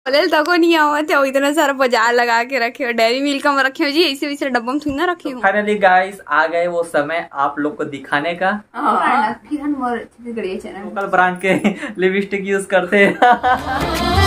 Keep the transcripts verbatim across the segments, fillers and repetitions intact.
बोले तको नहीं आवत है, इतना सारा बाजार लगा के रखे हो, डेयरी मिल्क में रखे हो जी, ऐसे वैसे डब्बा में थोड़ी ना रखे हो। Finally guys, आ गए वो समय आप लोग को दिखाने का। हाँ, फिर हम मोर छत्तीसगढ़िया चैनल। लोकल ब्रांड के लिपस्टिक यूज करते हैं।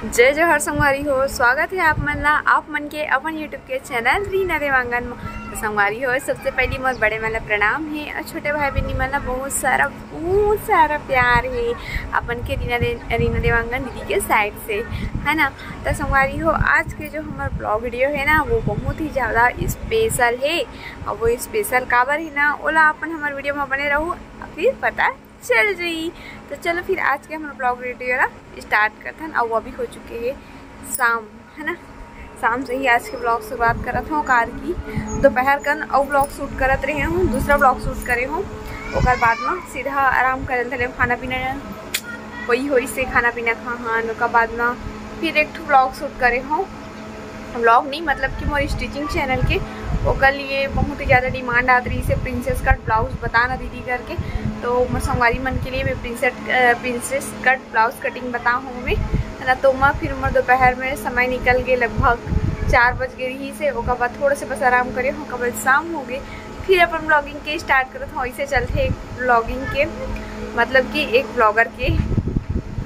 जय जोहार संगवारी हो, स्वागत है आप मन ला, आप मन के अपन YouTube के चैनल रीना देवांगन म। तो संगवारी हो, सबसे पहली मोर बड़े मन ला प्रणाम है और छोटे भाई बहनी मन ला बहुत सारा, बहुत सारा प्यार है अपन के रीना दे-, रीना देवांगन दीदी के साइड से, है ना। तो संगवारी हो, आज के जो हमार ब्लॉग वीडियो है ना, वो बहुत ही ज़्यादा स्पेशल है। और वो स्पेशल काबर है ना, ओला अपन हमार वीडियो में बने रहू, फिर पता चल जाई। तो चलो फिर आज के हमर ब्लॉग वीडियो ला स्टार्ट करथन। और वो अभी हो चुके है शाम, है ना, शाम से ही आज के ब्लॉग शुरुआत करत हूँ। कार की दोपहर कन और ब्लॉग शूट करत रहे हूँ, दूसरा ब्लॉग शूट करे हूँ। ओकर बाद में सीधा आराम करे थे, खाना पीना वही होई से खाना पीना खाहन। ओकर बाद में फिर एक ठो ब्लॉग शूट करे हूँ, ब्लॉग नहीं, मतलब कि मोर स्टिचिंग चैनल के, ओकर लिए बहुत ही ज़्यादा डिमांड आत रही से प्रिंसेस कट ब्लाउज बता ना दीदी करके। तो मोर संगवारी मन के लिए मैं प्रिंसेस प्रिंसेस कट ब्लाउज कटिंग बता हूँ मैं, है ना। तो मैं फिर मोर दोपहर में समय निकल गए, लगभग चार बज गए रही से। ओकर बाद थोड़ा से बस आराम करे हूँ, ओकर बाद शाम हो गए। फिर अपन ब्लॉगिंग के स्टार्ट करत हूँ। ऐसे चलते एक ब्लॉगिंग के, मतलब कि एक ब्लॉगर के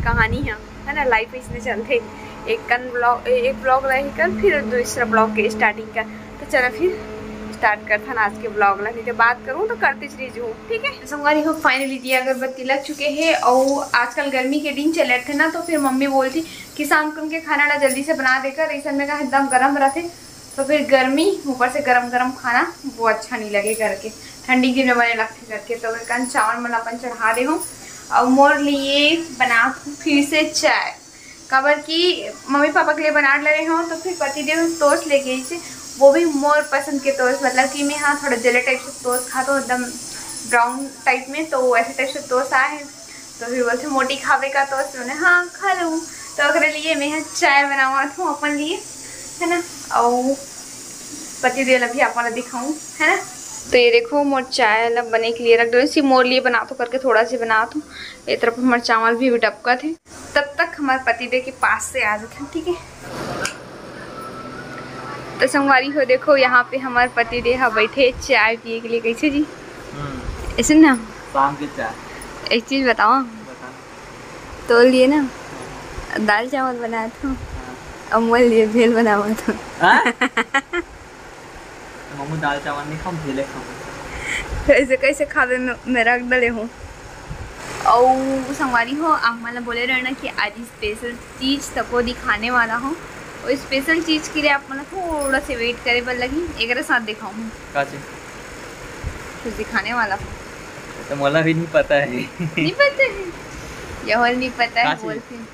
कहानी है, है ना, लाइफ इसने चलते। एक कन ब्लॉग, एक ब्लॉग रही कर, फिर दूसरा ब्लॉग के स्टार्टिंग का। तो चलो फिर स्टार्ट करथन आज के ब्लॉग ला, नहीं तो बात करूँ तो करते चली जाऊँ, ठीक है। संगवारी हो, फाइनली दिया अगरबत्ती लग चुके हैं। और आजकल गर्मी के दिन चलत थे ना, तो फिर मम्मी बोलती कि शाम को उनके खाना ना जल्दी से बना देकर, ऐसा में का एकदम गर्म रहते, तो फिर गर्मी ऊपर से गरम गरम खाना वो अच्छा नहीं लगे करके, ठंडी के दिन में बने लगते करके। तो मैं कन चावल मन अपन चढ़ा दे हूँ। और मोर लिए बना फिर से चाय, काबर कि मम्मी पापा के लिए बना ले रहे हो, तो फिर पति देव टोस्ट लेके आई से, वो भी मोर पसंद के टोस्ट, मतलब कि मैं हाँ थोड़ा जेली टाइप से टोस्ट खात हूँ, एकदम ब्राउन टाइप में, तो वो ऐसे टाइप से टोस्ट आए हैं। तो फिर बोलते मोटी खावे का टोस्ट, मैंने हाँ खा लूँ। तो ओकरे लिए मैं यहाँ चाय बनावत हूँ अपन लिए, है ना, और पति देव ला भी आप मन ला दिखाऊँ, है ना। तो ये देखो मोर चाय ला बने के लिए रख दो, इसी मोर लिए बना तो करके थोड़ा सी बना तो ये तरफ हमारे चावल भी डबकत है। तब तक हमारे पति देव के पास से आ जाते हैं, ठीक है। तो संगवारी हो देखो, यहाँ पे हमारे पति देव हा बैठे चाय पिए के लिए। कैसे जी? हम्म। ऐसे ना? शाम के चाय। एक चीज बताओ, बता। तो लिए ना, हाँ। दाल चावल बनाए थे, हाँ। अब मोर लिए भेल बनावा था। हाँ? मम्मी दाल चावल नहीं खाऊं, भेले खाऊं। कैसे कैसे खावे में, में रख डले हूँ। और संगवारी हो, आप मन ला बोले रहना कि आज स्पेशल चीज तको दिखाने वाला हूँ। और स्पेशल चीज के लिए आप मन ला थोड़ा से वेट करे बर लगही, एकरे साथ दिखाऊँ। का चीज? कुछ दिखाने वाला हूँ। तो मोला भी नहीं पता है। नहीं पता है? यह नहीं पता है, का चीज? बोलते हैं।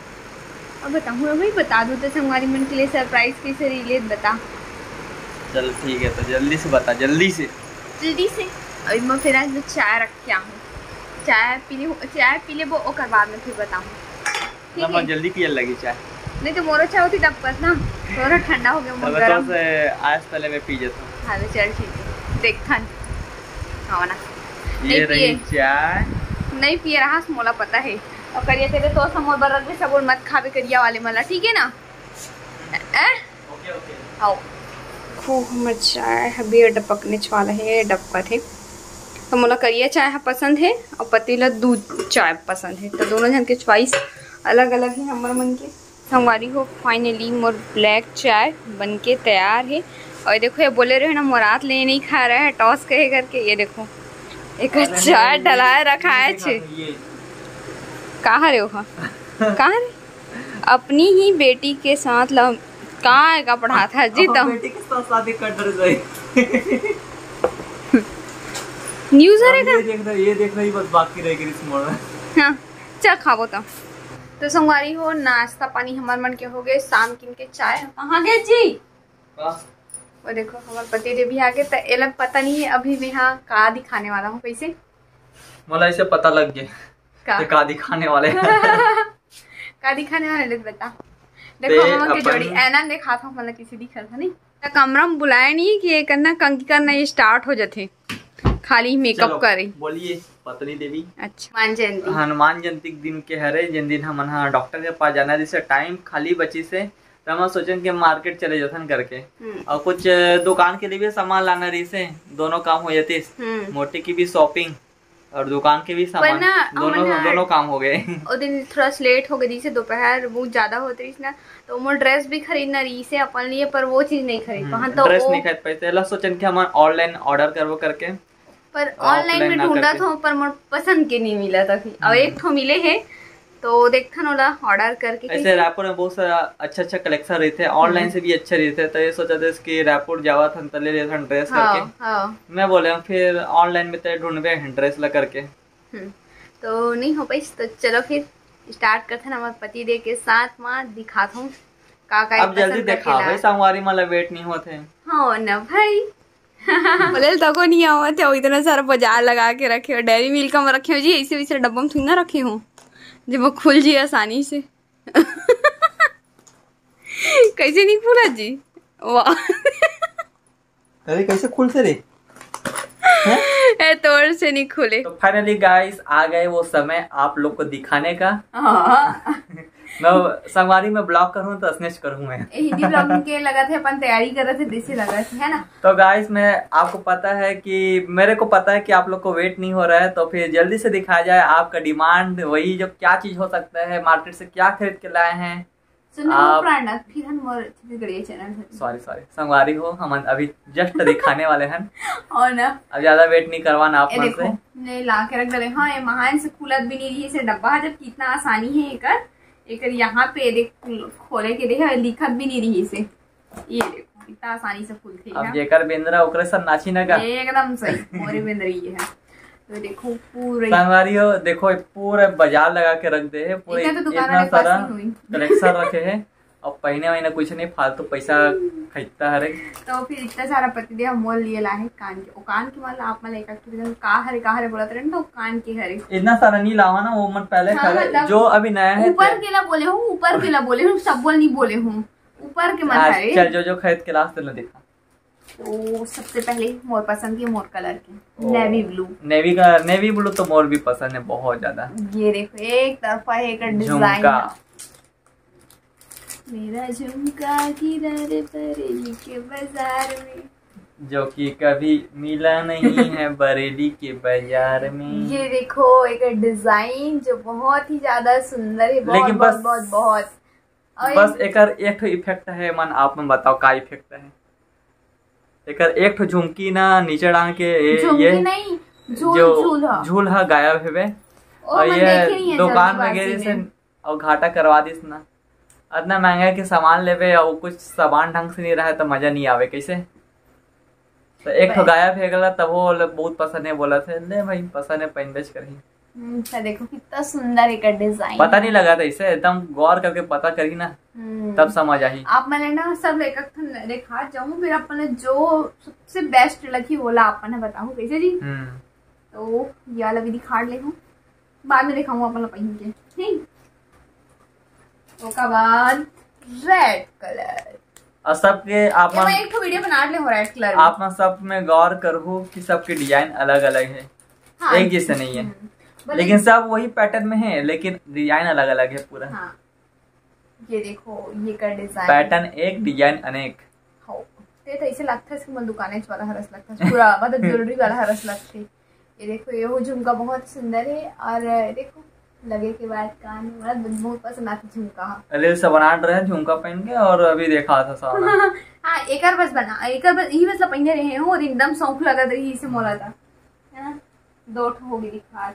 अब बताऊँ, अभी बता दूँ तो संगवारी मन के लिए सरप्राइज कैसे रिलेट बता। चल ठीक है, तो जल्दी से बता, जल्दी से। जल्दी से। अभी मैं फिर आज मैं चाय रख के आऊँ, चाय पी ले, चाय पी लेबो, ओकर बाद में फिर बताऊँ। ठीक ना, है? जल्दी पिए लगी चाय। नहीं तो मोरो चाय होती तब कर ना, थोड़ा ठंडा हो गया, मोर तब तो गरम। से आज पहले मैं पी जाता हूँ। हाँ, तो चल ठीक है, देखथन। हाँ ना। ये नहीं रही पिए। चाय। नहीं पिए रहा, मोला पता है। और करिया तेरे तो समोर बर रख दे, सबोर मत खावे करिया वाले मला, ठीक है ना? ए? ओके, ओके। आओ। खूब हमर चाय ह बेर डपकने वाला है, डपकत है। तो मोला करिया चाय ह पसंद है और पति ला दूध चाय पसंद है, तो दोनों जन के चॉइस अलग-अलग है हमर मन के। संगवारी हो, फाइनली मोर ब्लैक चाय बन के तैयार है। और देखो, ये बोले रहे ना, मोर हाथ ले नहीं खा रहा है, टॉस कहे करके। ये देखो, एक अरे चाय नहीं, डलाए ये रखा है देखा छे। तो ये। कहाँ रे हो? कहाँ रे? अपनी ही बेटी के साथ लव, कहाँ है का पढ़ा था जी अपन तुम? बेटी के साथ शादी कर डर गई। न्यूज़ अब है ये का? देखना, ये देखना ही बस बाकी रह गई इस मोड़ में। हाँ, चल खाबो तो। तो संगवारी हो, नाश्ता पानी हमर मन के हो गए, शाम किन के चाय। कहाँ गए जी? का? वो देखो, हमारे पति देव भी आ गए, तो एला पता नहीं है अभी मैं यहाँ का दिखाने वाला हूँ, कैसे? मोला ऐसे पता लग गया। का? ते का दिखाने वाले? का दिखाने वाले, ले बता। देखो, ते हम के अपन जोड़ी ऐना दिखात हूँ, मतलब किसी दिखल था नहीं। त कमरा में बुलाए नहीं कि ये करना, कंघी करना ये स्टार्ट हो जाते। खाली मेकअप करे। बोलिए पत्नी देवी। अच्छा, हनुमान जयंती। हनुमान जयंती के दिन के हरे, जिन दिन हमन हा डॉक्टर के पास जाना रहिसे, टाइम खाली बचिसे, त हमन सोचन के मार्केट चले जाथन करके। हम्म। और कुछ दुकान के लिए भी सामान लाना रहिसे, दोनों काम हो जातिस। हम्म। मोटी की भी शॉपिंग और दुकान के भी सामान, ना, दोनों, दोनों काम हो गए। ओ दिन थोड़ा लेट हो गए, जैसे दोपहर बहुत ज्यादा होत रहिस ना, तो मोर ड्रेस भी खरीदना रहिसे अपन लिए, पर वो चीज नहीं खरीद पाहन। तो ड्रेस नहीं खरीद पाइसे, एला सोचन के हमन ऑनलाइन ऑर्डर करबो करके। पर ऑनलाइन में ढूंढत हों, पर मोर पसंद के नहीं मिलत अभी। अब एक ठो मिले हे, तो देखथन ओला ऑर्डर करके। ऐसे रायपुर में बहुत सारा अच्छा अच्छा कलेक्शन रहिथे, ऑनलाइन से भी अच्छा रहिथे, तो ये सोचत हस कि रायपुर जावत हन त ले लेथन ड्रेस करके। हाँ। मैं बोले हूँ फिर ऑनलाइन में तो ढूंढबे हैं ड्रेस ला करके। हम्म, तो नहीं हो पाइस, तो चलो फिर स्टार्ट करथन हमर पति देव के साथ मा, दिखात हूँ का का अब जल्दी देखा भाई, संगवारी मन ला वेट नहीं होत हे। हाँ ना भाई। बोले तको नहीं आवत हे, इतना सारा बाजार लगा के रखे हो, डेयरी मिल्क में रखे हो जी, ऐसे वैसे डब्बा में थोड़ी ना रखे हो, जब वो खुल जी आसानी से। कैसे नहीं खुला जी? वाह। अरे कैसे खुलथे रे? ए, तोर से नहीं खुले। तो finally guys, आ गए वो समय आप लोग को दिखाने का। हाँ। मैं संगवारी में ब्लॉग करूँ तो असनेच करूँ मैं। ए, हिंदी ब्लॉग के लगा थे, अपन तैयारी कर रहे थे, देसी लगा थे, है ना? तो गाइस, मैं आपको पता है कि मेरे को पता है कि आप लोग को वेट नहीं हो रहा है, तो फिर जल्दी से दिखाया जाए आपका डिमांड, वही जो क्या चीज हो सकता है, मार्केट से क्या खरीद के लाए हैं। सुन, आप पुराना फिर हम मोर छत्तीसगढ़िया चैनल है। सॉरी सॉरी संगवारी हो, हम अभी जस्ट दिखाने वाले हैं। और ना, अब ज्यादा वेट नहीं करवाना आप मन से। नहीं, ला के रख दे। हाँ, ये महान से खुलत भी नहीं रही से डब्बा, जब कितना आसानी है एकर। एकर यहाँ पे देख, खोले के देख, लिखत भी नहीं रही से। ये देखो, इतना आसानी से खुलथे। अब जेकर बेंदरा ओकरे सब नाची ना का? एकदम सही, मोरे बेंदरी ये है। तो देखो पूरे संगवारी हो, देखो पूरे बाजार लगा के रख दे है, पूरे इतना तो दुकान इतना सारा कलेक्शन रखे है। अब पहने वहने कुछ नहीं, फालतू पैसा खरीदता हरे। तो फिर इतना सारा पति देव मोर लिए लाहे कान के, ओ कान के मतलब आप मन एक का हरे, का हरे बोलत रहे ना, तो कान के हरे। इतना सारा नहीं लावा ना, वो मन पहले हाँ, मतलब जो अभी नया है ऊपर के ला बोले हूँ, ऊपर के ला बोले हूँ, सब बोल नहीं बोले हूँ। ऊपर के मन हरे। चल, जो जो खरीद के लास तेला दिखा। तो सबसे पहले मोर पसंद के मोर कलर के नेवी ब्लू। नेवी का, नेवी ब्लू तो मोर भी पसंद है बहुत ज्यादा। ये देखो, एक तरफा है एक डिजाइन। मेरा झुमका गिरा रे बरेली के बाजार में, जो कि कभी मिला नहीं है बरेली के बाजार में। ये देखो एक डिजाइन जो बहुत ही ज्यादा सुंदर है, बहुत, लेकिन बहुत, बस बहुत, बहुत। और बस एकर एक ठो इफेक्ट है, मन आप मन बताओ का इफेक्ट है? एकर एक ठो झुमकी ना नीचे डांग के ए, झुमकी ये नहीं, झूल, जो झूल हा। झूल हा गायब हेबे। ओ, और ये दुकान में गए से और घाटा करवा दिस ना। इतना महंगा के सामान लेबे और कुछ सामान ढंग से नहीं रहे तो मजा नहीं आवे कैसे? तो एक ठो गायब हे गला, तब वो बहुत पसंद है बोला थे, ले भाई पसंद है पहन बेच कर ही। हम्म, तो देखो कितना सुंदर एक डिजाइन। पता नहीं लगा था इसे, एकदम गौर करके पता करी ना, हम्म। तब समझ आई। आप मैंने ना सब एक एक ठन देखा जाऊँ, फिर आप मैंने जो सबसे बेस्ट लगी बोला आप मैंने बताऊँ कैसे जी। हम्म। तो ये वाला भी दिखा ले हूँ, बाद में दिखाऊँ आप मैंने पहन के, ठीक। ओकर बाद रेड कलर। और सबके आप ये मन मैं एक ठो वीडियो बना ले हो रेड कलर में। आप मन सब में गौर करहु कि सबके डिजाइन अलग अलग है, हाँ। एक जैसे नहीं है। हम्म। लेकिन सब वही पैटर्न में है, लेकिन डिजाइन अलग अलग है पूरा। हाँ। ये देखो, ये का डिजाइन। पैटर्न एक, डिजाइन अनेक। हो, ते तो ऐसे लगता है कि मन दुकानेच वाला हरस लगता है, पूरा मतलब ज्वेलरी वाला हरस लगता है। ये देखो, ये वो झुमका बहुत सुंदर है। और देखो, लगे के बाद कान में बहुत पसंद आती झुमका। रील्स बनात रहे झुमका पहन के, और अभी देखा था सारा। हाँ, एकर बस बना, एकर बस, यही बस ला पहने रहे हो और एकदम शौक लगा रही इसे मोला था, है ना? दो ठो होगी दिखा।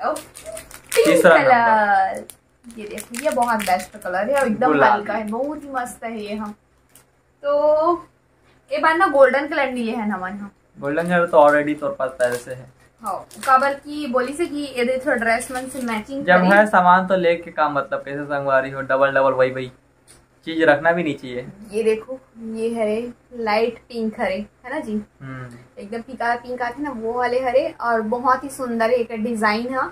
ओ, पिंक तीसरा नंबर। कलर। ये देखो, ये बहुत बेस्ट कलर है और एकदम गुलाबी। हल्का है, बहुत ही मस्त है ये। हम तो ये बार ना गोल्डन कलर नहीं ले है ना मन हम। गोल्डन कलर तो ऑलरेडी तोर पास पहले से है। हाँ, काबर की बोली से कि ये दे थोड़ा ड्रेस मन से मैचिंग जब करे। है सामान तो लेके का मतलब, कैसे संगवारी हो, डबल डबल वही वही चीज रखना भी नहीं चाहिए। ये देखो, ये हरे लाइट पिंक हरे, है ना जी? हम्म। एकदम फीका पिंक आथे ना, वो वाले हरे, और बहुत ही सुंदर एक डिजाइन है,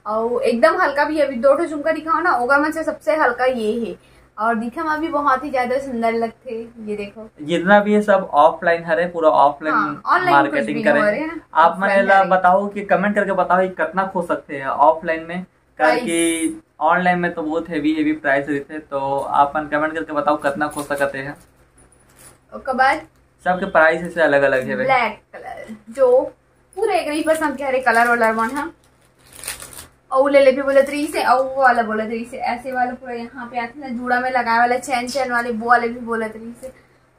और एकदम हल्का भी। अभी दो ठो झुमका दिखाओ ना, ओकर मन से सबसे हल्का ये है, और दिखे में भी बहुत ही ज्यादा सुंदर लगथे। ये देखो, जितना भी ये सब offline हरे, पूरा offline हाँ, online कुछ marketing भी नहीं करे। हो रहे हैं, आप मन offline ला हरे। बताओ कि comment करके बताओ कि कितना खो सकते हैं offline में, काबर price। कि online में तो बहुत heavy heavy price रहते, तो आप मन comment करके बताओ कितना खो सकते हैं। ओकर बाद सबके price ऐसे अलग अलग है। Black colour, जो पूरा एक नहीं पसंद के हरे colour वाला मन हा, और ले ले भी बोलत रही से, और वो वाला बोलत रही से, ऐसे वाला पूरा यहाँ पे आते ना, जूड़ा में लगाए वाला, चैन चैन वाले, वो वाले भी बोलत रही से।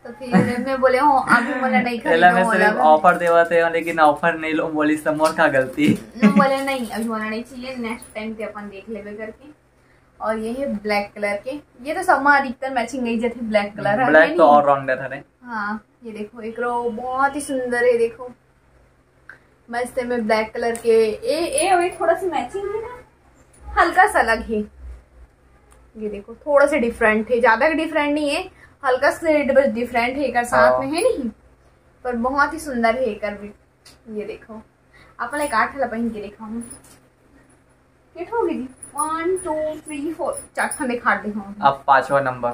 तो फिर मैं बोले, "हो, अभी मोला नहीं एला खरीदना मैं सिर्फ वाला।" Offer देवत हे, लेकिन offer नहीं लो बोली, सब मोर का गलती। मैं बोले, "नहीं, अभी मोला नहीं चाहिए, next time पे अपन देख लेबे," करके। और ये है black colour के, ये तो सब में अधिकतर matching नहीं जथे, black colour है, black है तो नहीं? All rounder हरे। हाँ, ये देखो, एक रो बहुत ही सुंदर है, देखो मस्त है में black colour के। ए, ए, अउ ए थोड़ा सा matching है ना, हल्का सा अलग है। ये देखो, थोड़ा सा different है, ज्यादा different नहीं है, हल्का सा bit बस different है एकर साथ हाँ। में, है नहीं, पर बहुत ही सुंदर है एकर भी। ये देखो, आप ला एक आठ वाला पहन के दिखाऊं, कितना होगी जी? One, two, three, four, चार ठन दिखा दे हूँ। अब पांचवा नंबर,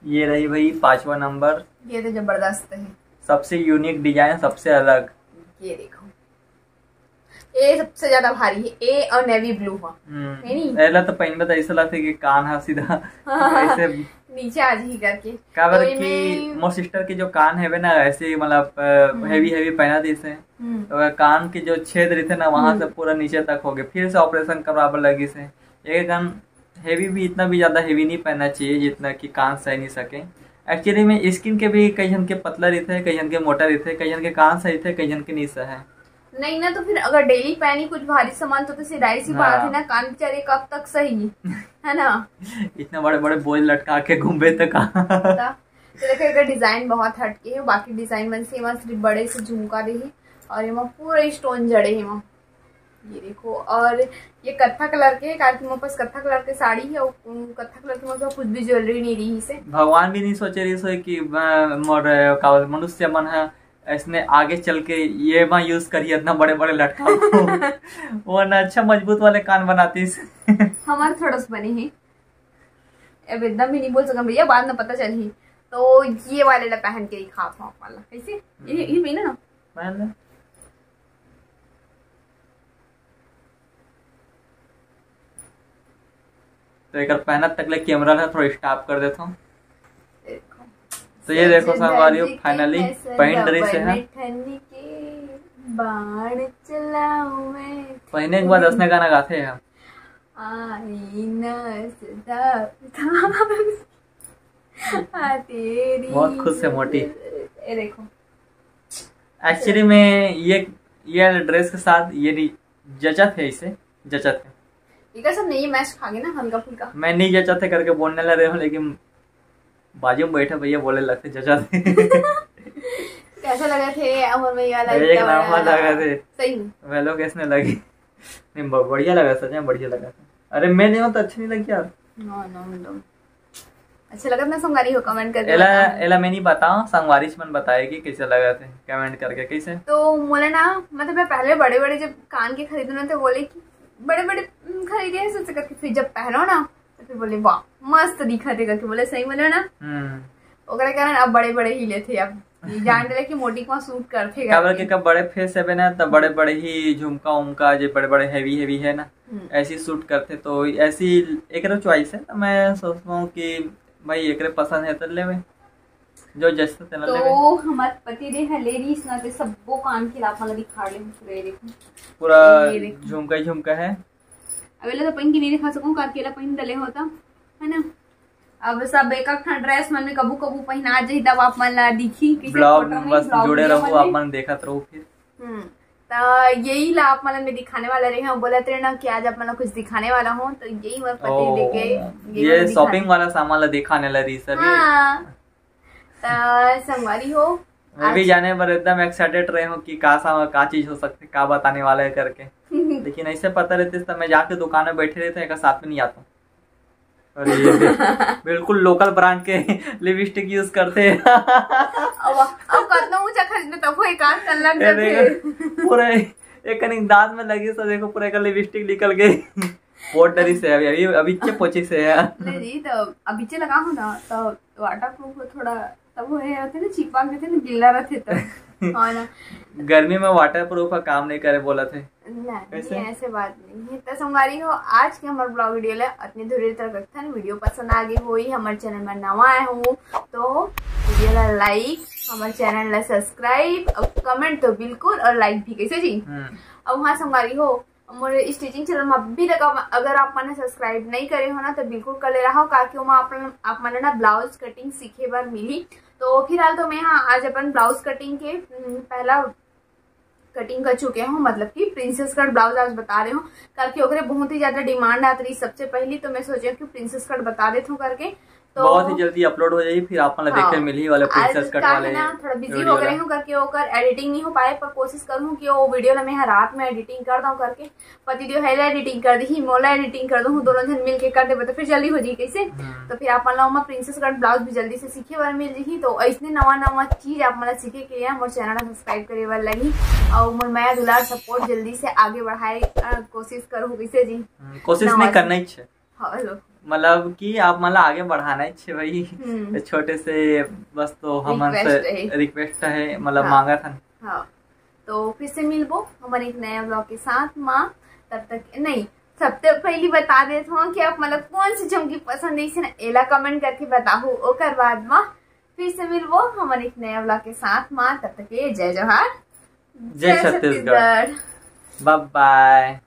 ये रही भाई पांचवा नंबर। ये तो जबरदस्त है, सबसे unique design, सबसे अलग। ये देखो, ये सबसे ज्यादा भारी है, ए और navy blue हा। हम्म। है नी? एला तो पहनबे तो ऐसा लगता है कि कान हा सीधा हाँ। ऐसे नीचे आ जाही करके। काबर तो कि एमे मोर sister के जो कान हेवे ना, ऐसे मतलब, अ, हम्म। Heavy heavy पहना दिस हे। हम्म। तो कान के जो छेद रहते ना, वहां हम्म। से पूरा नीचे तक हो गए, फिर से operation करवाबे लगिस हे। एक कान heavy भी, इतना भी ज्यादा heavy नहीं पहनना चाहिए जितना कि कान सह नहीं सके। Actually में skin के भी कई झन के पतला रहते, कई झन के मोटा रहते, कई झन के कान सहिथे, कई झन के नहीं सहे। नहीं ना, तो फिर अगर daily पहनी कुछ भारी सामान तो, तो सिराइस ही हाँ। बात है ना, कान बेचारे कब तक सही, है ना? इतना बड़े बड़े बोझ लटका के घूमबे तो का? तो, तो देखो, एकर design बहुत हटके है, बाकी design मन से एमा सिर्फ बड़े से झुमका रही और एमा पूरा stone जड़े है एमा। ये देखो, और ये कत्था colour के, काहे कि मोर पास कत्था colour के साड़ी है और कत्था colour के मोर पास कुछ भी jewellery नहीं रही से। भगवान भी नहीं सोचे रही सोए कि, अ, मोर, अ, का बोलथे, मनुष्य मन है ऐसने आगे चल के ये मा use करिए इतना बड़े बड़े लटका को। वो ना अच्छा मजबूत वाले कान बनातीस। हमार थोड़ा सा बने हैं, अब एकदम भी नहीं बोल सकम भैया, बाद में पता चलही। तो ये वाले ला पहन के दिखात हूँ आप मन ला, कैसे? ये, ये भी ना पहन ले। तो एकर पहनत तक ले camera ला थोड़ा stop कर देता हूँ। देखो। तो ये देखो संगवारी हो, finally पहन डरे से है। ठन्नी के बाण चलाऊं मैं। पहने के बाद असने गाना गाथे हैं। आई ना सदा आ तेरी बहुत खुश है मोटी। ये देखो। Actually में ये, ये dress के साथ ये नहीं जचत है, इसे जचत है। इका सब नहीं match खा गए ना हल्का फुल्का। मैं नहीं जचत है करके बोलने लग रहे हूँ, लेकिन बाजू में बैठा भैया बोले लगते जचत है। कैसा लगा थे अमर भैया? एक नंबर लगा थे। सही में। वेलो कैसने लगी? नहीं, ब-, बढ़िया लगा, सच में बढ़िया लगा। अरे मैं नहीं हूँ तो अच्छी नहीं लगी यार। No, no, no। अच्छा लगत ना संगवारी हो, comment करके एला, बताओ। एला मैं नहीं बताऊँ, संगवारी मन बताएगी कैसे लगा थे, comment करके कैसे। तो मोला ना, मतलब मैं पहले बड़े बड़े जब कान के खरीदू ना तो बोले कि बड़े बड़े, हम्म, खरीदे हैं सोच करके, फिर जब पहनो ना तो फिर बोले वाह मस्त दिखत है करके, बोले सही बोले ना। हम्म। ओकरे कारण अब बड़े बड़े ही लेथे, अब ये जान डरे कि मोटी को suit करथे काबर करके। के कब बड़े face हेबे ना, तब बड़े बड़े ही झुमका उमका, जे बड़े बड़े heavy heavy है ना, हम्म। ऐसी suit करथे, तो ऐसी एकरो choice है। तो मैं सोचता हूँ कि भाई एकरे पसंद है तो लेवे, जो जैसा तेना लेवे। तो हमार पति देव ह ले रहीस ना, ते सब्बो कान के ला आप मन ला दिखा ले पूरे, देखो। पूरा ये देखो। झुमका ही झुमका है। अब एला तो पहिन के नहीं दिखा सकूं, काबर के एला पहिन डले होता, है ना? अब सब एक एक ठन dress मन में कभू कभू पहिना जाही, तब आप मन ला दिखी, किसी vlog photo में, बस vlog जुड़े video रहो, मन आप में। मन देखत रहो फिर। हम्म, तो यही ला आप मन में दिखाने वाला रहे हैं। बोलत रहे ना कि आज आप मन ला कुछ दिखाने वाला हूँ, तो यही मोर पति ओ, देके ये ये मन shopping दिखाने वाला सामान ला दिखाने ला रही सभी। हाँ। त संगवारी हो, मैं भी आज जाने बर एकदम excited रहे हूँ कि का सा-, का चीज हो सकती, का बताने वाला है करके। लेकिन ऐसे पता रहते तो मैं जाके दुकान में बैठे रहते, एक साथ में नहीं आता। अरे ये देख, बिल्कुल local brand के lipstick use करते। अब, अब कतना ऊंचा खरीदबे तब वो एक आध टन लग ये जाते। देखो, पूरा एक कनिक दांत में लगी, तो देखो पूरा एक lipstick निकल गई। पोट डरी से अभी, अभी, अभी चे पोची से है। नहीं जी, तो अभी चे लगा हूँ ना, तो वाटर प्रूफ थोड़ा तब वो है रहते ना, चिपक देते ना, गिल्ला रहते तब। हाँ ना। गर्मी में वाटर प्रूफ का काम नहीं करे बोला थे। नहीं, ऐसे बात नहीं है। तो संगवारी हो, आज के हमारे ब्लॉग वीडियो ले इतनी दूर तक रखथन। वीडियो पसंद आ गई होई, हमारे चैनल में नवा आए हो तो वीडियो ला लाइक, हमारे चैनल ला सब्सक्राइब और कमेंट तो बिल्कुल, और लाइक भी कैसे जी। हम्म। और वहाँ संगवारी हो, मोर स्टिचिंग चैनल में अभी तक आप, अगर आप मन सब्सक्राइब नहीं करे हो ना, तो बिल्कुल कर ले रहा हो, काकि ओमा आप, आप मन ना ब्लाउज कटिंग सीखे बर मिली। तो फिलहाल तो मैं हाँ आज अपन ब्लाउज कटिंग के हम्म, पहला कटिंग कर चुके हूँ, मतलब कि प्रिंसेस कट ब्लाउज आज बता रहे हूँ, काकि ओकरे बहुत ही ज्यादा डिमांड आत रही सबसे पहली, तो मैं सोचे कि प्रिंसेस कट बता देत हूँ करके। तो बहुत ही जल्दी अपलोड हो जाई, फिर आप मन ला हाँ। देखे मिलही वाले आज प्रिंसेस कट का है वाले ना, थोड़ा बिजी वीडियो हो गए ला। हूँ करके ओकर एडिटिंग नहीं हो पाए, पर कोशिश करूँ कि वो वीडियो ला मैं रात में एडिटिंग कर दूँ करके। पति देव है एडिटिंग कर दी, मोला एडिटिंग कर दूँ, दोनों जन मिल के कर देबो तो फिर जल्दी हो जाई कैसे। हम्म। तो फिर आप मन ला ओमा प्रिंसेस कट ब्लाउज भी जल्दी से सीखे बर मिल जही। तो ऐसने नवा नवा चीज आप मन ला सीखे के लिए मोर चैनल ला सब्सक्राइब करे बर लगी और मोर मया दुलार सपोर्ट जल्दी से आगे बढ़ाए अ, कोशिश करूँ कैसे जी। हम्म, कोशिश नवा नहीं से। करना ही छे, हेलो। मतलब कि आप मन ला आगे बढ़ाना ही छे भाई। हम्म। तो छोटे से बस तो हमन Request से है। रिक्वेस्ट है, मतलब हाँ। मांगत हन। हाँ, तो फिर से मिलबो हमन एक नया ब्लॉग के साथ माँ। तब तक नहीं, सबसे पहली बता देत हूँ कि आप मतलब कौन सी झुमकी पसंद है, इसे ना एला कमेंट करके बताहू, ओकर बाद माँ फिर से मिलबो हमन एक नया ब्लॉग के साथ माँ। तब तक के लिए जय जोहार, जय छत्तीसगढ़। बाय बाय।